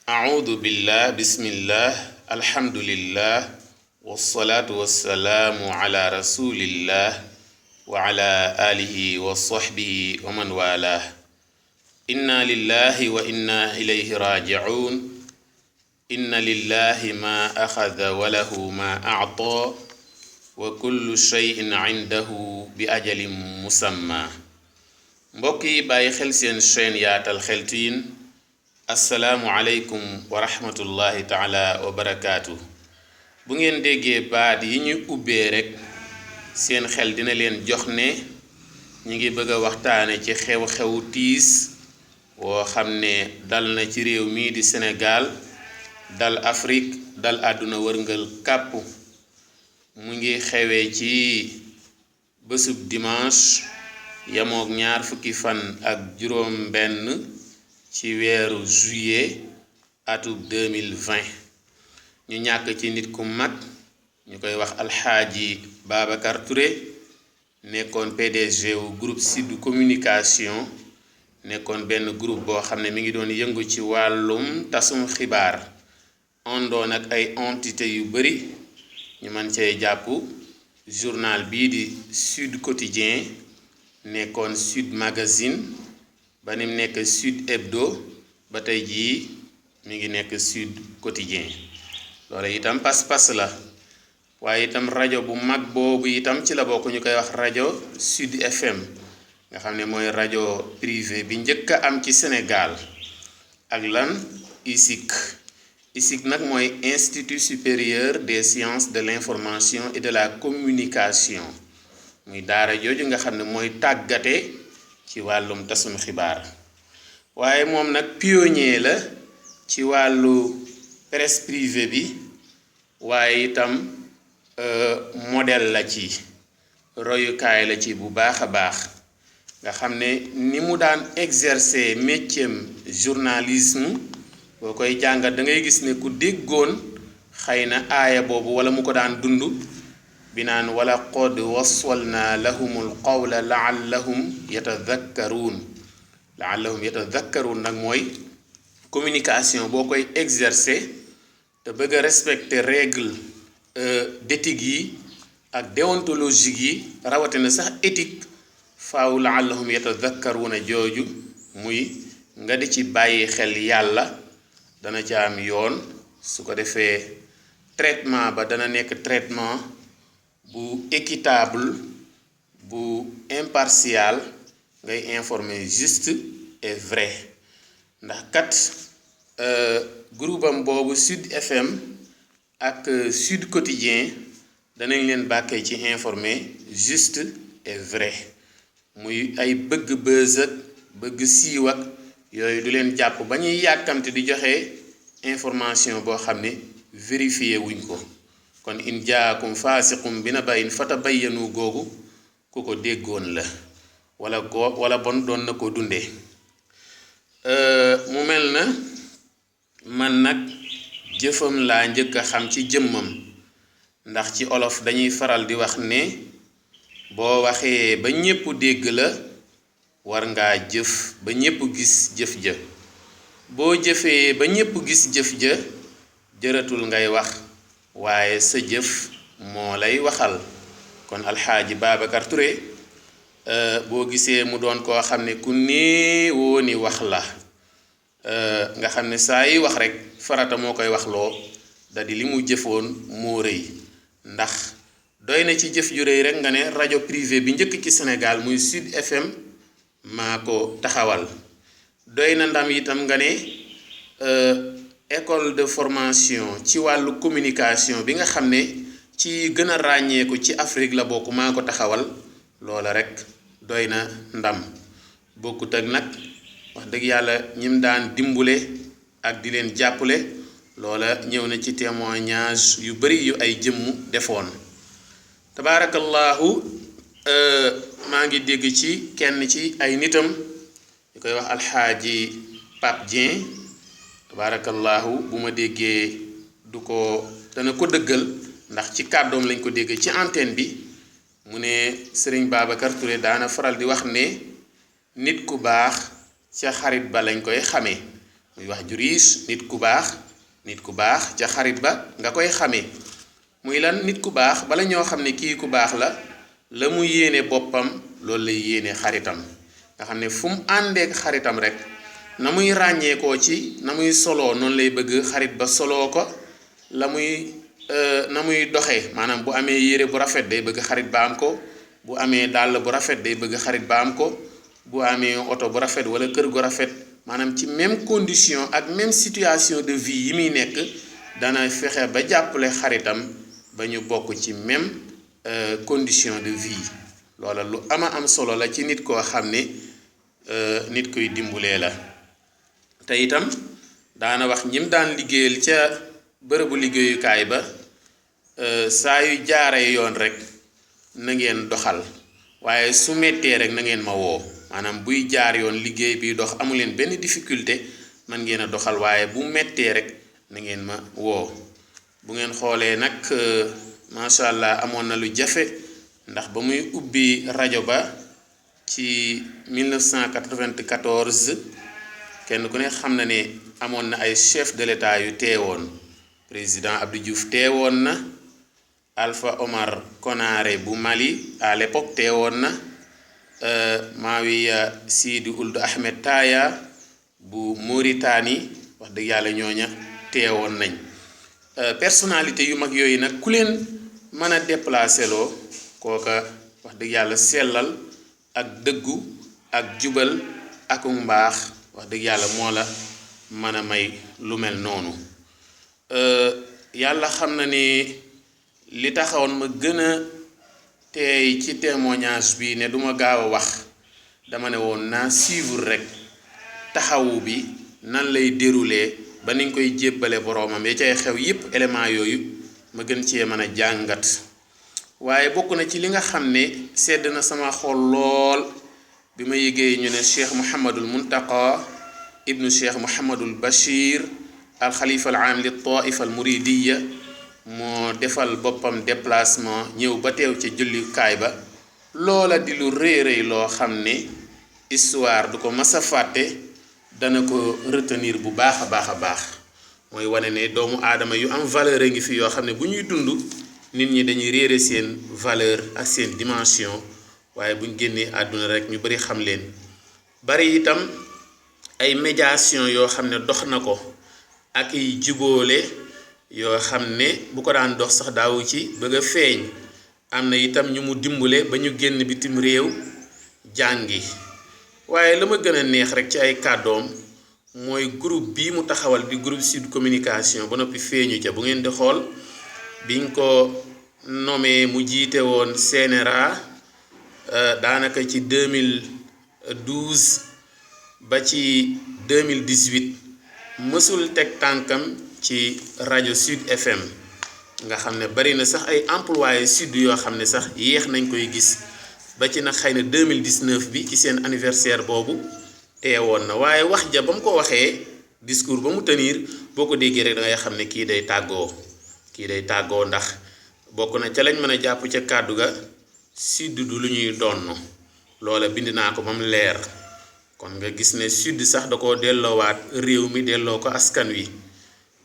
أعوذ بالله بسم الله الحمد لله والصلاة والسلام على رسول الله وعلى آله وصحبه ومن والاه إنا لله وإنا إليه راجعون إن لله ما أخذ وله ما أعطى وكل شيء عنده بأجل مسمى mbokki bàyyi xel seen chaîne yaatal xeltiin assalaamu aleykum wa rahmatullahi taala wa barakaatu. bu ngeen déggee baat yi ñu ubbee rekk seen xel dina leen jox ne ñi ngi bëgg a waxtaane ci xew-xewu tiis woo xam ne dal na ci réew mii di Sénégal dal Afrique dal àdduna wërngal kàpp mu ngi xewee ci bésub dimanche yamook ñaar fukki fan ak juróom benn ci weeru juillet atub 2020 ñu ñàkk ci nit ku mag ñu koy wax alxaaji Babacar Touré nekkoon PDG wu groupe Sud Communication nekkoon benn groupe boo xam ne mi ngi doon yëngu ci wàllum tasum xibaar àndoon ak ay entité yu bari ñu mën cee jàpp journal bii di Sud Quotidien nekkoon Sud Magazine ba nim nekk Sud Hebdo ba tey jii mi ngi nekk Sud Quotidien loolu itam pas-pas la waaye itam rajo bu mag boobu itam ci la bokk ñu koy wax rajo Sud FM nga xam ne mooy rajo privé bi njëkk a am ci Sénégal ak lan ISIC nag mooy Institut supérieur des sciences de l'information et de la communication muy daara jooju nga xam ne mooy tàggate ci wàllum tasum xibaar waaye moom nag pionnier la ci wàllu presse privée bi waaye itam modèle la ci royukaay la ci bu baax a baax nga xam ne ni mu daan exercer métier journalisme boo koy jàngat da ngay gis ne ku déggoon xëy na aaya boobu wala mu ko daan dund bi naan wala qad wassalna lahumul qawla laallahum yatadakkaruun nag mooy communication boo koy exercer te bëgg a respecter règle d'éthique yi ak déontologique yi rawatina sax éthique faaw laallahum yatadakkaruuna jooju muy nga di ci bàyyi xel yàlla dana ca am yoon su ko defee traitement ba dana nekk traitement bu équitable bu impartial ngay informer juste et vrai ndax kat groupe am boobu Sud FM ak Sud Quotidien danañ leen bàkkee ci informer juste et vrai muy ay bëgg buzz ak bëgg siiw ak yooyu du leen jàpp ba ñuy yàkkamte di joxe information boo xam ne vérifié wuñ ko kon in jaakum faasiqum bi naba'in fatabayyanu googu ku ko déggoon la wala bon doon na ko dundee mu mel na man nag jëfam laa njëkk a xam ci jëmmam ndax ci olof dañuy faral di wax ne boo waxee ba ñépp dégg la war ngaa jëf ba ñépp gis jëf ja boo jëfee ba ñépp gis jëf ja jëratul ngay wax waaye sa jëf moo lay waxal kon alxaaji Babacar Touré boo gisee mu doon koo xam ne ku néewoo ni wax la nga xam ne saa yi wax rek farata moo koy wax loo da di li mu jëfoon moo rëy ndax doy na ci jëf ju rëy rek nga ne rajo privé bi njëkk ci Sénégal muy Sud FM maa ko taxawal doy na ndam itam nga ne école de formation ci wàllu communication bi nga xam ne ci gën a ràññeeku ci Afrique la bokk maa ko taxawal loola rek doy na ndam bokkut ak nag wax dëgg yàlla ñim daan dimbule ak di leen jàppale loola ñëw na ci témoignage yu bari yu ay jëmm defoon tabaarakallahu maa ngi dégg ci kenn ci ay nitam ñu koy wax alxaaji Pape Dieng tabaarakallahu bu ma déggee dana ko dëggal ndax ci kàddoom lañ ko dégg ci antenne bi mu ne Serigne Babacar Touré daana faral di wax ne nit ku baax ca xarit ba lañ koy xamee muy wax ju riis nit ku baax ca xarit ba nga koy xamee muy lan nit ku baax bala ñoo xam ne kii ku baax la mu yéene boppam loolu lay yéene xaritam nga xam ne fu mu àndeek xaritam rek na muy ràññeekoo ci na muy soloo noonu lay bëgg xarit ba soloo ko na muy doxee maanaam bu amee yére bu rafet day bëgg xarit ba am ko bu amee dàll bu rafet day bëgg xarit ba am ko bu amee oto bu rafet wala kër gu rafet maanaam ci même condition ak même situation de vie yi muy nekk dana fexe ba jàppale xaritam ba ñu bokk ci même condition de vie loola lu am solo la ci nit koo xam ne nit kuy dimbulee la te itam daana wax ñim daan liggéeyal ca bërëbu liggéeyukaay ba saa yu jaaree yoon rek na ngeen doxal waaye su mettee rek na ngeen ma woo maanaam buy jaar yoon liggéey bi dox amu leen benn difficulté man ngeen a doxal waaye bu mettee rek na ngeen ma woo bu ngeen xoolee nag macha allah amoon na lu jafe ndax ba muy ubbi rajo ba ci 1994 kenn ku ne xam na ne amoon na ay chef de l'état yu teewoon président Abdou Diouf teewoon na Alpha Omar Konaré bu Mali à l'époque teewoon na Maawiya Sidi Ould Ahmed Taya bu Mauritanie wax dëgg yàlla ñooña teewoon nañ personnalité yu mag yooyu nag ku leen mën a déplacé loo kooka wax dëgg yàlla sellal ak dëggu ak jubal ak mbaax wax dëgg yàlla moo la mën a may lu mel noonu yàlla xam na ni li taxawoon ma gën a teey ci témoignage bi ne duma gaaw a wax dama ne woon naa suivre rek taxawu bi nan lay dérouler ba niñ koy jébbale boroomam ya cay xew yépp élément yooyu ma gën cee mën a jàngat waaye bokk na ci li nga xam ne sedd na sama xol lool bi ma yëgee ñu ne cheikh Mouhamadul Muntaqa ibnu cheikh Mouhamadul Bachir al xalifa al aam li taifa al muridiya moo defal boppam déplacement ñëw ba teew ca jullikaay ba loola di lu rëy loo xam ne histoire du ko mas a fàtte dana ko retenir bu baax a baax mooy wane ne doomu aadama yu am valeur a ngi fi yoo xam ne bu ñuy dund nit ñi dañuy réere seen valeur ak seen dimension waaye buñ génnee àdduna rek ñu bari xam leen bari itam ay médiation yoo xam ne dox na ko ak yi jubóole yoo xam ne bu ko daan dox sax daawu ci bëgg a feeñ am na itam ñu mu dimbale ba ñu génn bitim réew jàngi waaye la ma gën a neex rek ci ay kàddoom mooy groupe bii mu taxawal di groupe Sud Communication ba noppi feeñu ca bu ngeen di xool biñ ko nommé mu jiite woon CNRA daanaka ci 2012 ba ci 2018 mësul teg tànkam ci rajo Sud FM nga xam ne bari na sax ay employés Sud yoo xam ne sax yéex nañ koy gis ba ci nag xëy na 2019 bi ci seen anniversaire boobu teewoon na waaye wax ja ba mu ko waxee discours ba mu tenir boo ko déggee rek da ngay xam ne kii day tàggoo ndax bokk na ca lañ mën a jàpp ca kàddu ga Sud du lu ñuy donn loola bind naa ko ba mu leer kon nga gis ne Sud sax da koo delloowaat réew mi delloo ko askan wi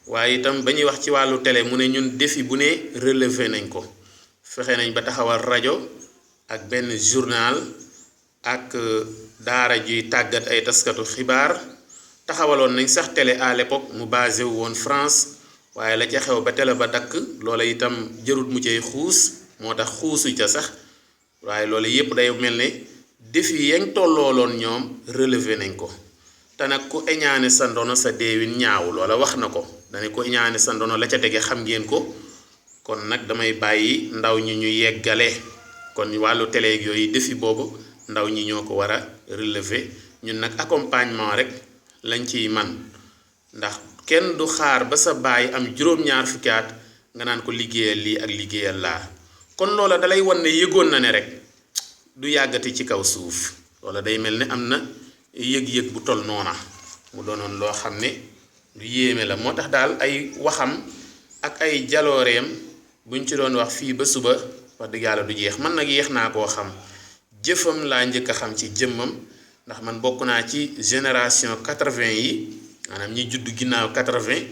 waaye itam ba ñuy wax ci wàllu télé mu ne ñun défi bu ne relevé nañ ko fexe nañ ba taxawal rajo ak benn journal ak daara juy tàggat ay taskatu xibaar taxawaloon nañ sax télé à l'époque mu basé wu woon France waaye la ca xew ba télé ba dakk loola itam jërut mu cay xuus moo tax xuusu ca sax waaye loolu yépp day mel ne défi yañ tollooloon ñoom relevé nañ ko te nag ku eñaane sa ndono sa deewin ñaaw loola wax na ko dane ku eñaane sa ndono la ca tege xam ngeen ko kon nag damay bàyyi ndaw ñi ñu yeggale kon wàllu télé yooyu défi boobu ndaw ñi ñoo ko war a relever ñun nag accompagnement rek lañ ciy man ndax kenn du xaar ba sa baay am juróom-ñaar fukki at nga naan ko liggéeyal lii ak liggéeyal laa kon loola dalay wan ne yëgoon na ne rek du yàggati ci kaw suuf loola day mel ne am na yëg-yëg bu tol noona mu doonoon loo xam ne lu yéeme la moo tax daal ay waxam ak ay jalooreem buñ ci doon wax fii ba suba wax dëgg yàlla du jeex man nag yéex naa koo xam jëfam laa njëkk a xam ci jëmmam ndax man bokk naa ci génération 80 yi maanaam ñi judd ginnaaw 80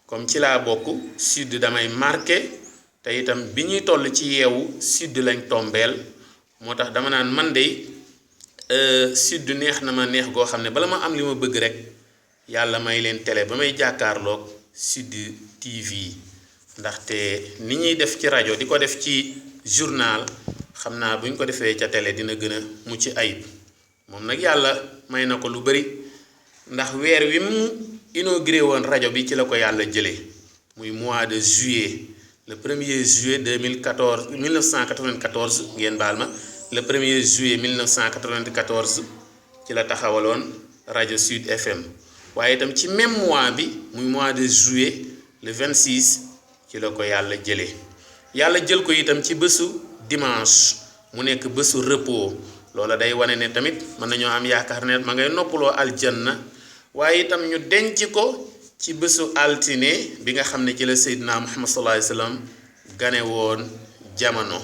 comme ci laa bokk sud damay marqué te itam bi ñuy toll ci yeewu sud lañ tombeel moo tax dama naan man de sud neex na ma neex goo xam ne bala ma am li ma bëgg rek yàlla may leen télé ba may jàkkaarloog Sud TV ndaxte ni ñuy def ci rajo di ko def ci journal xam naa bu ñu ko defee ca télé dina gën a mucc ayib moom nag yàlla may na ko lu bari ndax weer wi mu inauguré woon rajo bi ci la ko yàlla jëlee muy mois de juillet le 1er juillet 1994 ngeen baal ma le 1er juillet 1994 ci la taxawaloon rajo Sud FM waaye itam ci même mois bi muy mois de juillet le 26 ci la ko yàlla jëlee yàlla jël ko itam ci bésu dimanche mu nekk bésu repos loola day wane ne tamit mën nañoo am yaakaar ne ma ngay noppaloo aljanna waaye itam ñu denc ko ci bésu altine bi nga xam ne ci la Seydina Muhammad sallallahu alayhi wa sallam gane woon jamono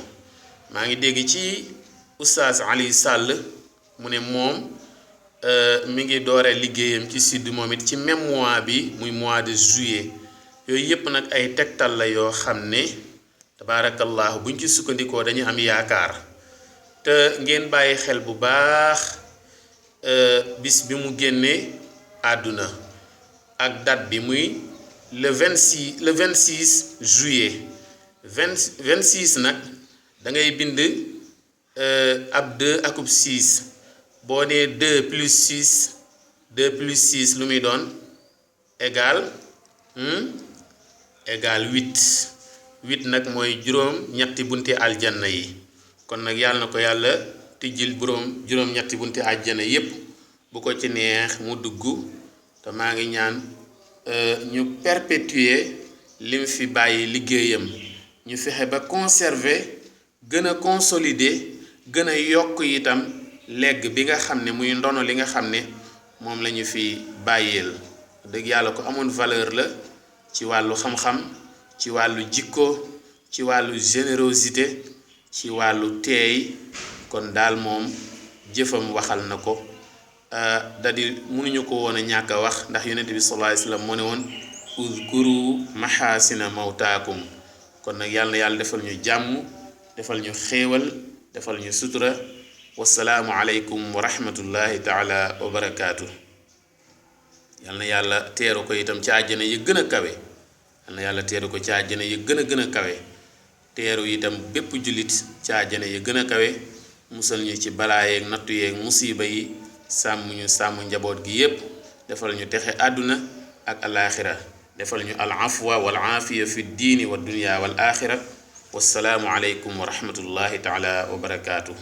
maa ngi dégg ci Oustaz Ali Sall mu ne moom mi ngi dooree liggéeyam ci sud moom it ci même mois bi muy mois de juillet yooyu yëpp nag ay tegtal la yoo xam ne tabaarakallahu buñ ci sukkandikoo dañu am yaakaar te ngeen bàyyi xel bu baax bis bi mu génnee àdduna ak date bi muy le 26 juillet 26 nag da ngay bind ab 2 akub 6 boo nee 2 plus 6 lu muy doon égal 8 nag mooy juróom-ñetti bunti aljanna yi kon nag yàlla na ko yàlla tijjil juróom-ñetti bunti aljanna yépp bu ko ci neex mu dugg te maa ngi ñaan ñu perpétuer lim fi bàyyi liggéeyam ñu fexe ba conserver gën a consolider gën a yokk itam legg bi nga xam ne muy ndono li nga xam ne moom la ñu fi bàyyeel dëgg yàlla ko amoon valeur la ci wàllu xam-xam ci wàllu jikko ci wàllu générosité ci wàllu teey kon daal moom jëfam waxal na ko dadi mënuñu ko woon a ñàkk a wax ndax yonent bi sallallahu alayhi wasallam moo ne woon uzkuru mahasina mawtaakum kon nag yàlla na yàlla defal ñu jàmm defal ñu xéewal defal ñu sutura wassalaamu aleykum wa rahmatullahi taala wa barakaatu yàlla na yàlla teeru ko itam ci àjjana yi gën a kawe yàlla na yàlla teeru ko ci àjjana yi gën a kawe teeru itam bépp jullit ci àjjana yi gën a kawe musal ñu ci balaa yeeg nattu yeeg musiba yi sàmm ñu sàmm njaboot gi yépp defal ñu texe àdduna ak alaaxira defal ñu al afwa wal aafiya fi diini wa dunya wal aaxira wassalaamu aleykum wa rahmatullahi taala wa barakaatu